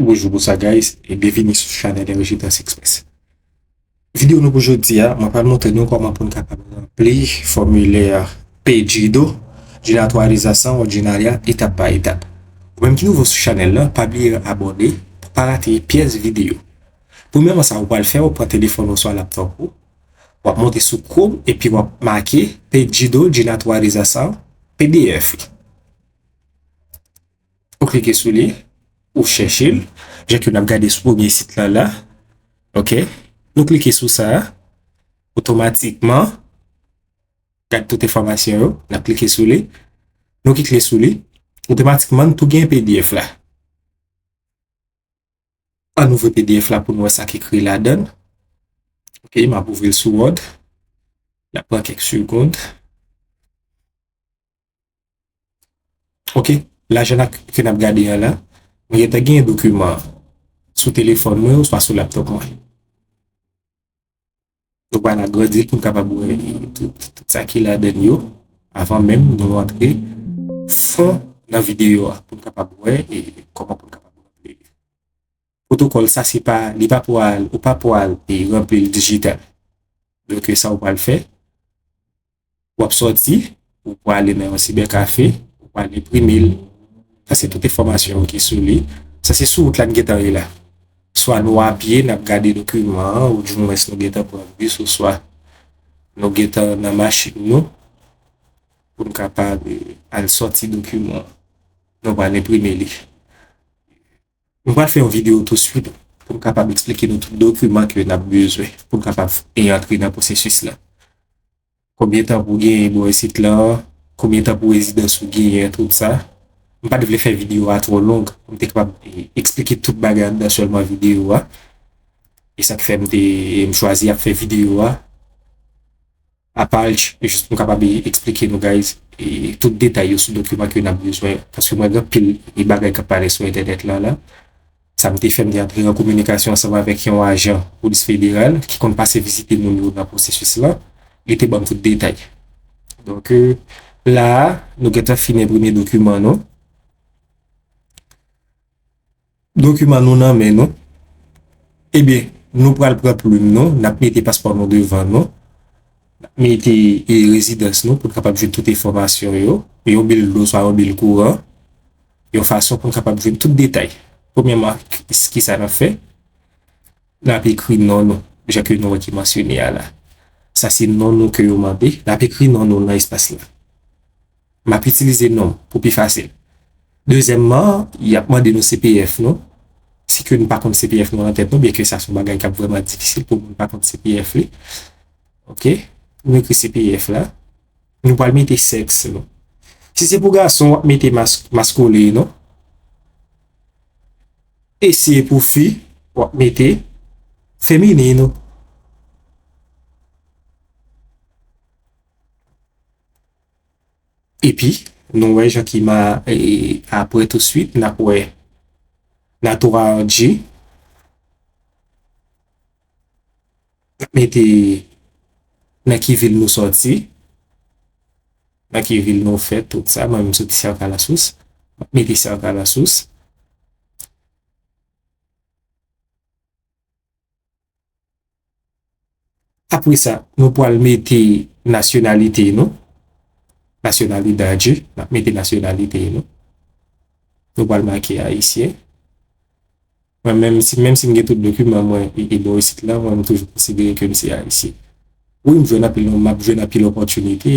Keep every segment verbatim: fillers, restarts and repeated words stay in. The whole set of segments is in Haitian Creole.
Bonjou, bonswa guys, e byenvini sou chanèl Enrichitans Express. Videyo nou pou jodi a, mwen pral montre nou kòman pou n kapab ranpli fòmilè PEDGEDO, de naturalização ordinária, etap pa etap. Ou menm ki nouvo sou chanèl la, pa bliye abòne pou pa rate pyès videyo. Premyèman, sa ou pral fè, ou pran telefòn ou oswa laptòp ou, w ap monte sou Chrome epi w ap make PEDGEDO de naturalização P D F. Ou klike sou li, ou chèche l. Jan ke n ap gade sou premye sit lan la. Ok. Nou klike sou sa. Otomatikman, gade tout enfòmasyon yo. N ap klike sou li. Nou klike sou li. Otomatikman, n tou gen P D F la. Ann ouvri P D F la pou n wè sa k ekri ladan l. Ok, m ap ouvri l sou Word. L ap pran kèk segonn. Ok, la jan ke n ap gade an la, mwen gentan gen dokiman an sou telefòn mwen oswa sou laptòp mwen. Nou pral agrandi l pou n kapab wè tout, tout sa ki ladan l yo, avan menm nou antre fon nan videyo a, pou n kapab wè e kòman pou n kapab ranpli li. Pwotokòl sa, se pa, li pa pral, ou pa pral e ranpli l dijital. Donk, sa ou pral fè, w ap sòti, ou prale nan yon sibèkafe, ou pral enprime l. Sa se tout enfòmasyon ki sou li. Sa se sou wout la n gentan ye la. Swa nou apye, n ap gade dokiman an, oudimwens nou gentan pran bis, oswa nou gentan nan machin nou, pou n kapab, eh, al sòti dokiman an. Nou pral enprime li. M pral fè yon videyo touswit pou m kapab eksplike nou tout dokiman ke n ap bezwen pou n kapab e antre nan pwosesis la. Konbyen tan pou w genyen bò isit lan, konbyen tan pou rezidans ou genyen, tout sa. M pa t vle fè videyo a twò long, pou m te kapab, e, eksplike tout bagay anndan sèlman videyo a. E sa k fè m te, m chwazi ap fè videyo a apa, jis pou m kapab eksplike nou, guys, e tout detay yo sou dokiman ke n ap bezwen, paske mwen gen anpil e bagay k ap pale sou entènèt la, la. Sa m te fè, m te antre an kominikasyon ansanm avèk yon ajan polis federal ki konn pase vizite moun yo nan pwosesis lan. Li te ban m tout detay. Donk, e, la a, nou gentan fin enprime dokiman nou. Dokiman nou nan men nou. Ebyen, nou pral pran plim nou, n ap mete paspò nou devan nou. N ap mete, e, rezidans nou pou n kapab jwenn tout enfòmasyon yo. Yon bil dlo, swa yon bil kouran. Yon fason pou n kapab jwenn tout detay. Premyèman, ki, kisa n ap fè? N ap ekri non nou, jan ke nou wè ki mansyone a la. Sa se non nou ke yo mande. N ap ekri non nou nan espas la. M ap itilize non m pou pi fasil. Dezyèmman, y ap mande nou C P F nou. Si ke nou pa konn C P F nou nan tèt nou, byenke sa se yon bagay k ap vrèman difisil pou moun pa konn C P F li. Ok? Nou ekri C P F la. Nou pral mete sèks nou. Si se pou gason, w ap mete mas-, maskole nou. E si e pou fi, w ap mete feminen nou. Epi, nou wè jan ki ma-, e, apre touswit, n ap wè naturalidade. N ap mete nan ki vil nou sòti, nan ki vil nou fèt, tout sa. Mwen, m soti Cerca Lassus. M ap mete Cerca Lassus. Apre sa, nou pral mete nasyonalite nou. Nacionalidade, n ap mete nasyonalite nou. Nou pral make ayisyen. Mwen, menm si, menm si m gen tout dokiman mwen e, e bò isit la, mwen, m toujou konsidere ke m se ayisyen. Wi, m jwenn anpil, m ap jwenn anpil opòtinite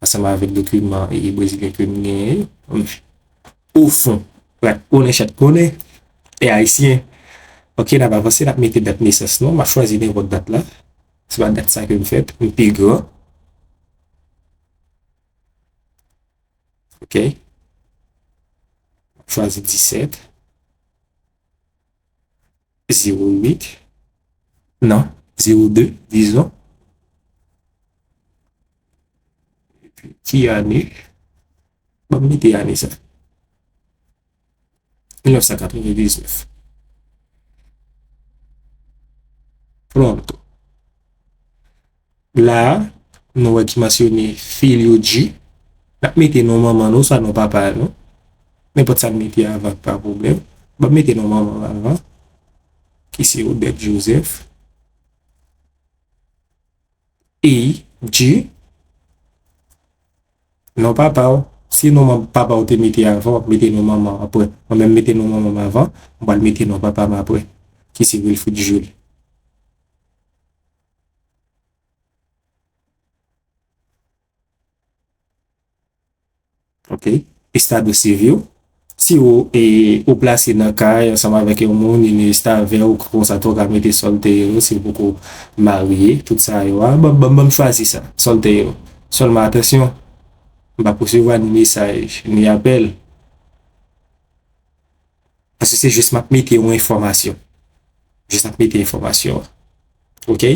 ansanm avèk dokiman e, e brezilyen ke m genyen yo. O fon, rat konnen, chat konnen, e ayisyen. Ok, n ap avanse, n ap mete dat nesans nou. M ap chwazi nenpòt dat la. Se pa dat sa ke m fèt, m pi gran. Ok. M ap chwazi disèt. Zewo uit. Non, zewo de, dizon. Epi, ki ane? Ban m mete ane sa. Mil nèf san katrevendiznèf. Pronto. La a, nou wè ki mansyone filho de. N ap mete non manman nou, oswa non papa nou. Nenpòt sa n mete avan, pa pwoblèm. Ban m mete non manman m avan, ki se Odette Joseph. A G. Non papa w. Si non man-, papa w te mete avan, w ap mete non manman w apre. Mwen menm mete non manman m avan, m pral mete non papa m apre, ki se Wilfrid Jules. Ok. Estado civil. Si ou, e, ou plase nan kay ansanm avèk yon moun, li reste avè w, konsa tou w ka mete sòl te ye yo, si w poko marye, tout sa yo a. Ban, ban, ban m chwazi sa, sòl te ye yo. Sèlman atansyon, m p ap resevwa ni mesaj, ni apèl. Paske se jis m ap mete yon enfòmasyon. Jis m ap mete enfòmasyon an. Ok?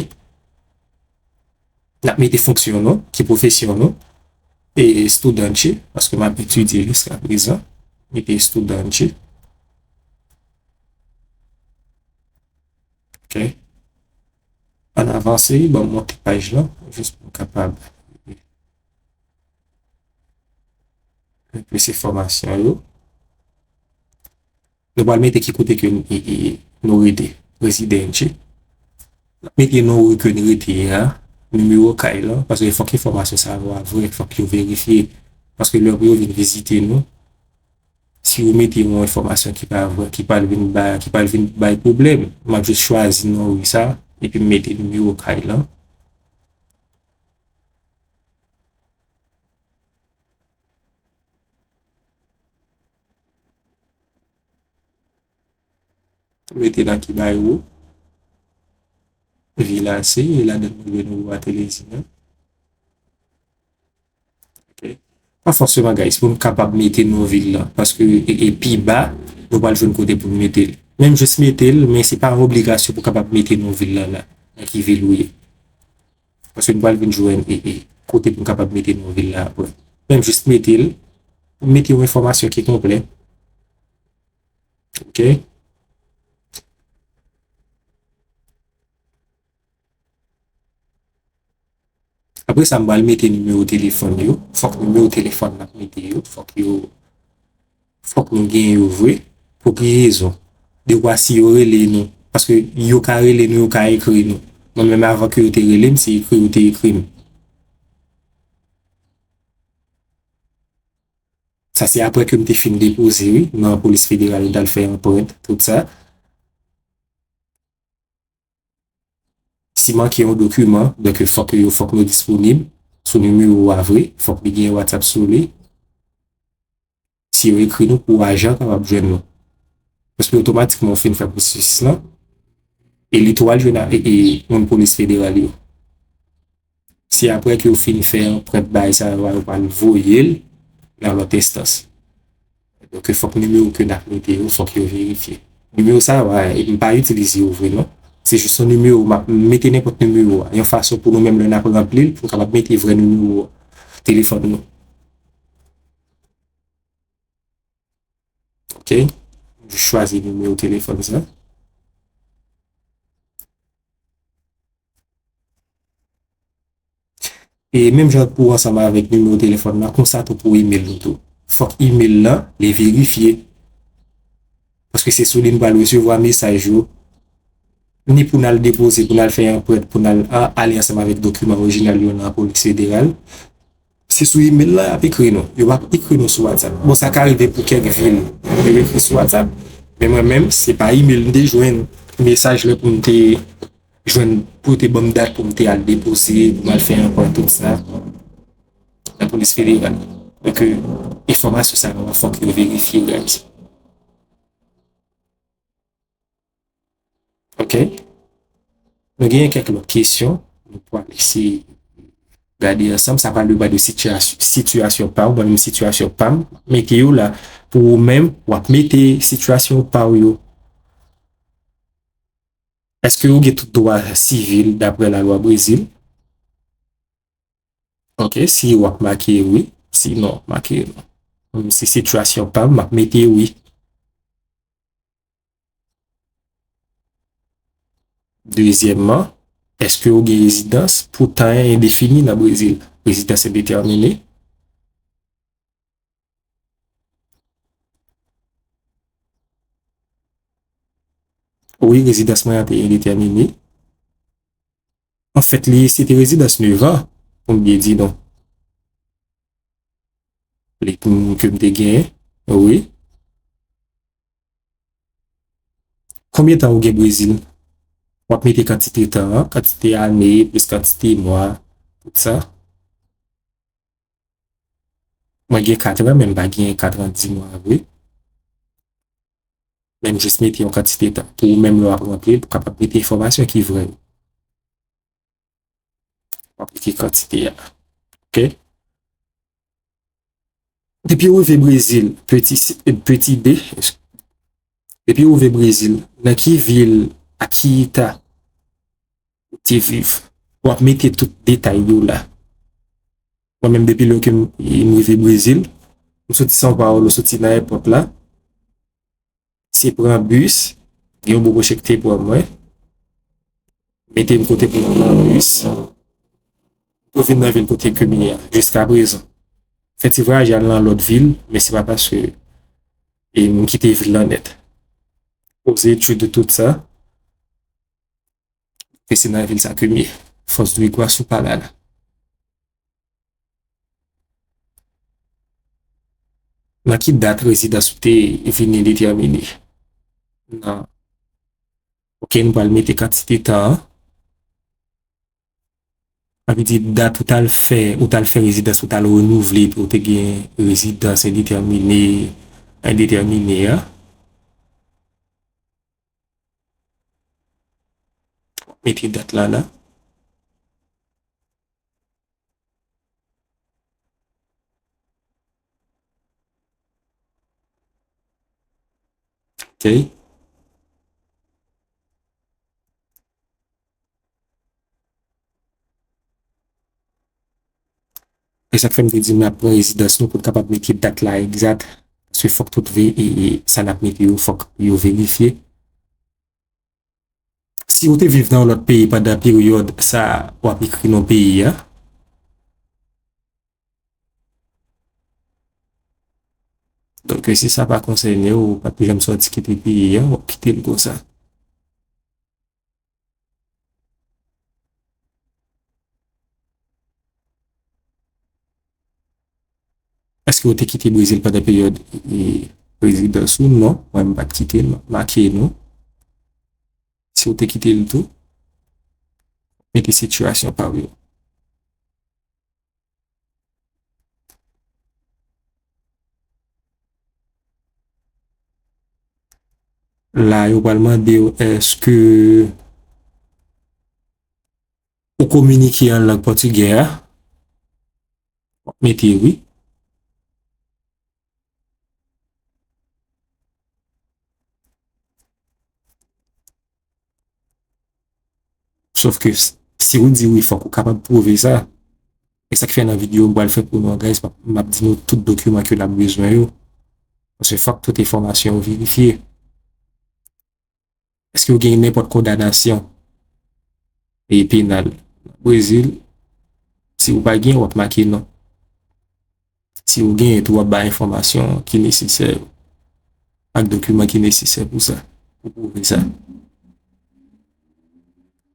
N ap mete fonksyon nou, ki pwofesyon nou. E estudante, paske m ap etidye jiska prezan. Mete estudante. Ok. Ann avanse, ban m monte paj lan, jis pou m kapab plis enfòmasyon yo. Nou pral mete ki kote ke n-, e, e, nou rete, residente. N ap mete non ri ke n rete a, nimewo kay lan, paske fòk enfòmasyon sa yo a vre, fòk yo verifye. Paske lè yo vin vizite nou, si yo mete yon enfòmasyon ki pa vre, ki pral vin bay, ki pral vin bay pwoblèm, m ap jis chwazi non ri sa, epi m mete nimewo kay lan. Mete nan ki bayo. Vila se, e ladan nou jwenn ou a Telezina. Ok. Pa fòseman, guys, pou n kapab mete non vil lan. Paske, e, e pi ba, nou pral jwenn kote pou n mete l. Menm jis mete l, men se pa yon obligasyon pou kapab mete non vil lan la. Nan ki vil ou ye. Paske nou pral vin jwenn, e, e, kote pou n kapab mete non vil la apre. Menm jis mete l, mete yon enfòmasyon ki konplè. Ok. Apre sa, m pral mete nimewo telefòn yo. Fòk nimewo telefòn n ap mete yo, fòk yo, fòk nou gen yo vre. Pou ki rezon? Dekwa si yo rele nou, paske yo ka rele nou, yo ka ekri nou. Mwen menm, avan ke yo te rele m, se ekri yo te ekri m. Sa se apre ke m te fin depoze, wi, nan polis federal, yo t al fè anprent, tout sa. Si manke yon dokiman, donk fòk yo, fòk nou disponib sou nimewo a vre, fòk li gen WhatsApp sou li. Si yo ekri nou pou ajan kapab jwenn nou. Paske otomatikman w fin fè pwosesis lan, e li tou al jwenn a, e, e, moun polis federal yo. Se apre ke yo fin fè anprent bagay sa yo a, yo pral voye l nan lòt enstans. Donk, fòk nimewo ke n ap mete yo, fòk yo verifye. Nimewo sa yo a, m pa itilize yo vre, non. Se jis yon nimewo, m ap mete nenpòt nimewo a. Yon fason pou nou menm, lè n ap ranpli l, pou n kapab mete vrè nimewo telefòn nou. Ok? Jis chwazi nimewo telefòn sa. E menm jan pou ansanm avèk nimewo telefòn nan, konsa tou pou imèl nou tou. Fòk imèl lan, li verifye. Paske se sou li n pral resevwa mesaj yo. Ni pou n al depoze, pou n al fè anprent, pou n al a-, ale ansanm avèk dokiman orijinal yo nan polis federal. Se sou imèl la y ap ekri nou. Yo p ap ekri nou sou WhatsApp. Bon, sa ka rive pou kèk vil, yo ekri sou WhatsApp. Men mwen menm, se pa imèl m te jwenn mesaj la pou m te jwenn, pou yo te ban m dat pou m te al depoze, pou m al fè anprent, tout sa, nan polis federal. Donk, enfòmasyon sa yo, fòk yo verifye, guys. Ok? Nou genyen kèk lòt kesyon. Nou pral eseye gade ansanm. Sa pral depann de sitiyasyon, sitiyasyon pa w. Mwen menm, sitiyasyon pa m, mete yo la. Pou ou menm, w ap mete sitiyasyon pa w yo. Èske ou gen tout dwa sivil daprè lalwa Brezil? Ok, si w ap make wi, si non, make non. Mwen menm, se sitiyasyon pa m, m ap mete wi. Dezyèmman, èske w gen rezidans pou tan endefini nan Brezil? Rezidans endetèmine. Wi, rezidans mwen an te endetèmine. Anfèt, li, se te rezidans nèf an, pou m byen di non. Li, pou m, ke m te genyen, wi. Konbyen tan ou gen Brezil? W ap mete kantite tan an, kantite ane, plis kantite mwa, tout sa. Mwen gen kat an, men m pa gen kat an di mwa vre. Men m jis mete yon kantite tan. Pou ou menm lè w ap ranpli l, pou w kapab mete enfòmasyon ki vrè yo. W ap mete kantite a. Oke? Depi ou rive Brezil, peti, peti B, depi ou rive Brezil, nan ki vil ak ki eta ou te viv? W ap mete tout detay yo la. Mwen menm, depi lè ke m, m rive Brezil, m soti São Paulo, soti nan èpòt la, se pran bis, gen yon bobo che ki te pran mwen, mete m kote pou m pran bis, pou vin nan vil kote ke m ye a, jiskaprezan. Fè ti vwayaj al nan lòt vil, men se pa paske, e, m kite vil lan nèt. Poze etid, tout sa, rete nan vil sa ke m ye. Fòs dwe gwa sou pala la. Nan ki dat rezidans ou te vin endetèmine? Nan, oke, nou pral mete kantite tan an. Sa vle di dat ou t al fè, ou t al fè rezidans, ou t al renouvle, epi ou te gen rezidans endetèmine, endetèmine a. Mete dat la la. Oke. E sa k fè m te di n ap pran rezidans nou pou n kapab mete dat la egzat. Paske fòk tout ve-, e, e, sa n ap mete yo, fòk yo verifye. Si ou te viv nan yon lòt peyi pandan peryòd sa a, w ap ekri non peyi a. Donk, si sa pa konsène w, ou pa t janm sòti kite peyi a, w ap kite l konsa. Èske w te kite Brezil pandan peryòd, e, rezidans ou? Non, mwen m pa t kite l, m ap make non. Si w te kite l tou, mete sitiyasyon pa w yo. La, yo pral mande w, èske ou kominike an lang pòtigè a? W ap mete wi. Sòf ke s-, si ou di wi, fòk ou kapab pwouve sa. E sa k fè nan videyo m pral fè pou nou an, guys, m ap, m ap di nou tout dokiman ke l ap bezwen yo. Paske fòk tout enfòmasyon yo verifye. Èske w gen nenpòt kondanasyon, e, penal nan Brezil? Si w pa gen, w ap make non. Si w genyen tou, w ap bay enfòmasyon ki nesesè yo ak dokiman ki nesesè pou sa, pou pwouve sa.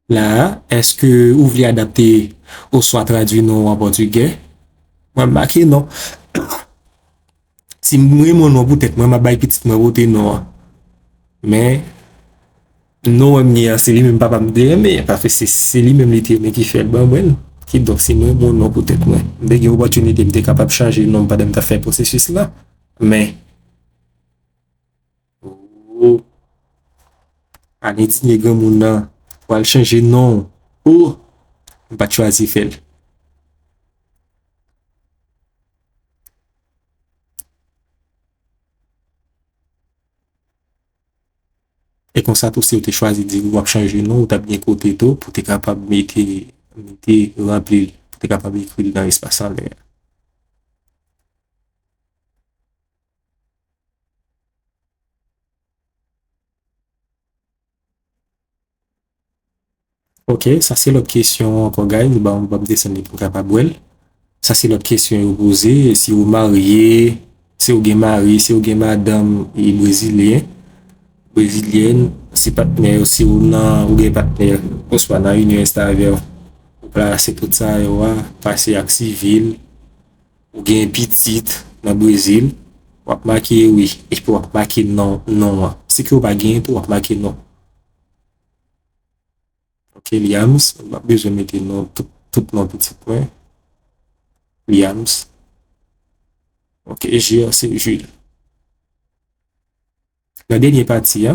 La a, èske ou vle adapte oswa tradui non w an pòtigè? Mwen, m make non. Si m renmen yon non pou tèt mwen, m ap bay pitit mwen pote non an. Men, non an m gen an, se li menm papa m te renmen, paske se, se li menm li te renmen ki fè l ban mwen l. Kidonk, si m renmen yon non pou tèt mwen, m te gen opòtinite, m te kapab chanje non m pandan m t ap fè pwosesis la. Men, oh, al endinye granmoun nan, pral chanje non. Oh, m pa t chwazi fè l. E konsa tou, si w te chwazi di w ap chanje non, ou t ap gen kote tou pou te kapab mete, mete, ranpli l, pou te kapab ekri l nan espas anlè a. Ok, sa se lòt kesyon ankò, guys. Ban m, ban m desann li pou m kapab wè l. Sa se lòt kesyon yo poze. Si ou marye, si ou gen mari, si ou gen madanm e brezilyen, brezilyèn, Ti patnè yo, si ou nan, ou gen patnè, oswa nan inyon estavè, ou plase tout sa yo a, pase ak sivil, ou gen pitit nan Brezil, w ap make wi, epi w ap make non, non an. Si ke w pa gen tou, w ap make non. Ok, Liams, m ap bezwen mete non, tout, tout non pitit mwen. Liams. Ok, J an se Jules. Nan dènye pati a,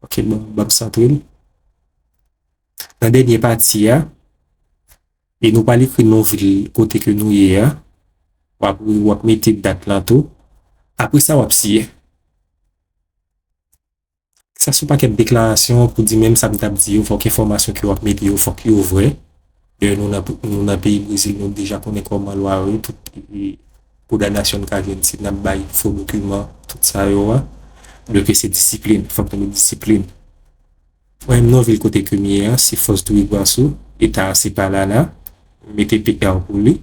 ok, bon, m ap santre l. Nan dènye pati a, e nou pral ekri non vil kote ke nou ye a. W ap, w ap mete dat lan tou. Apre sa, w ap siyen. Sa se yon pakèt deklarasyon pou di menm sa m t ap di yo, fòk enfòmasyon ke w ap mete yo, fòk yo vrè. Dayè, nou nan, nou nan peyi Brezil, nou deja konnen kòman lwa yo ye, tout e, e, kondanasyon n ka jwenn si n ap bay fo dokiman, tout sa yo a. Donk, se disiplin, fòk nou gen disiplin. Mwen menm non vil kote ke m ye a, se Foz do Iguaçu, eta a se Paraná, m mete P R pou li.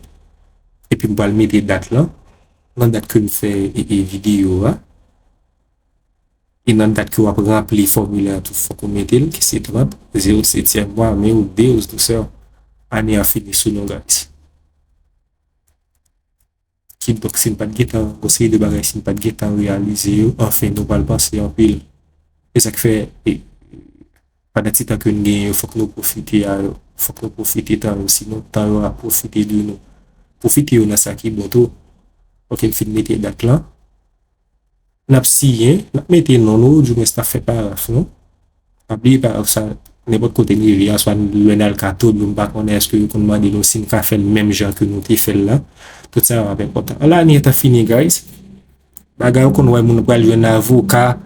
Epi m pral mete dat lan, nan dat ke m fè e, e, videyo a. E nan dat ke w ap ranpli fòmilè a tou, fòk ou mete l, ki se trant, zewo setyèm mwa, meu Deus do céu, ane an fini sou nou, guys. Kidonk, si n pa t gentan, gon seri de bagay, si n pa t gentan reyalize yo, anfen, nou pral panse anpil. E sa k fè, e, pandan ti tan ke n genyen yo, fòk nou pwofite a yo. Fòk nou pwofite tan yo, sinon tan yo ap pwofite de nou. Pwofite yo nan sa ki bon tou. Ok, m fin mete dat lan. N ap siyen, n ap mete non nou, oudimwens n ap fè paraf nou. Pa bliye paraf sa, nenpòt kote n rive a, swa lè n al Katolyo, m pa konnen èske yo konn mande nou si n ka fè l menm jan ke nou te fè l la. Tout sa yo ap enpòtan. An lane an ta fini, guys. Bagay ou konn wè moun pral jwenn avoka,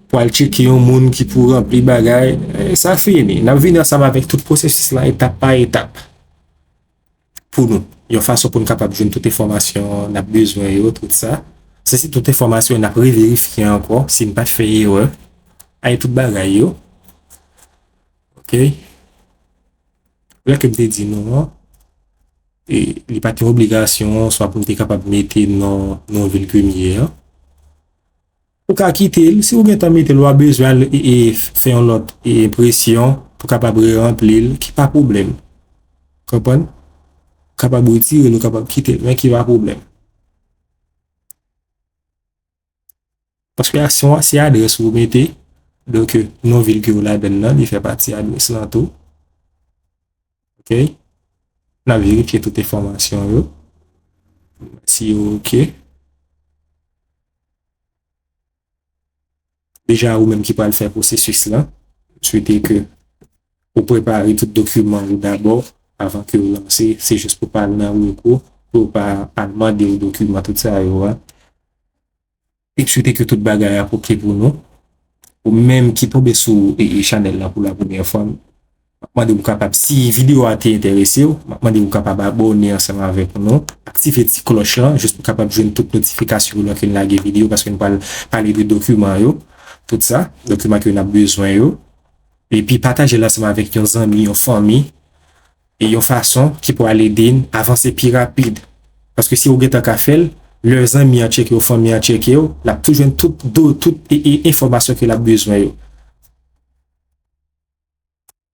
pral tcheke yon moun ki pou ranpli bagay. E, sa fini. N ap vini ansanm avèk tout pwosesis lan etap pa etap. Pou nou, yon fason pou n kapab jwenn tout enfòmasyon n ap bezwen yo, tout sa. Sa se tout enfòmasyon n ap reverifye ankò, si n pa t fè erè. Ay tout bagay yo. Ok. Lè ke m te di non an, e, li pa t yon obligasyon, swa pou m te kapab mete non, non vil ke m ye an. Ou ka kite l, si ou gentan mete l, w a bezwen al, e, e, fè yon lòt, e, enpresyon pou kapab reranpli l, ki pa pwoblèm. Konprann? Ou kapab retire l, ou kapab kite l, men ki pa pwoblèm. Paske a, se yon, se adrès ou mete, donk, non vil ke ou ladann nan, li fè pati adrès lan tou. Ok? N ap verifye tout enfòmasyon yo. Si yo ok. Deja, ou menm ki pral fè pwosesis lan, m swete ke ou prepare tout dokiman ou dabò, avan ke ou lanse. Se jis pou pa al nan rekou, pou yo pa al mande ou dokiman, tout sa yo a. M swete ke tout bagay ap ok pou nou. Ou menm ki tonbe sou, e, e, chanèl la pou la premyè fwa, m ap mande w kapab, si videyo a te enterese w, m ap mande w kapab abòne ansanm avèk nou, aktive ti klòch lan, jis pou kapab jwenn tout notifikasyon yo lè ke n lage videyo, paske n pral pale de dokiman yo, tout sa, dokiman ke n ap bezwen yo. Epi pataje l ansanm avèk yon zanmi, yon fanmi, e yon fason ki pral ede n avanse pi rapid. Paske si ou gentan ka fè l, lè zanmi an tcheke w, fanmi an tcheke w, l ap tou jwenn tout do, tout e, e, enfòmasyon ke l ap bezwen yo.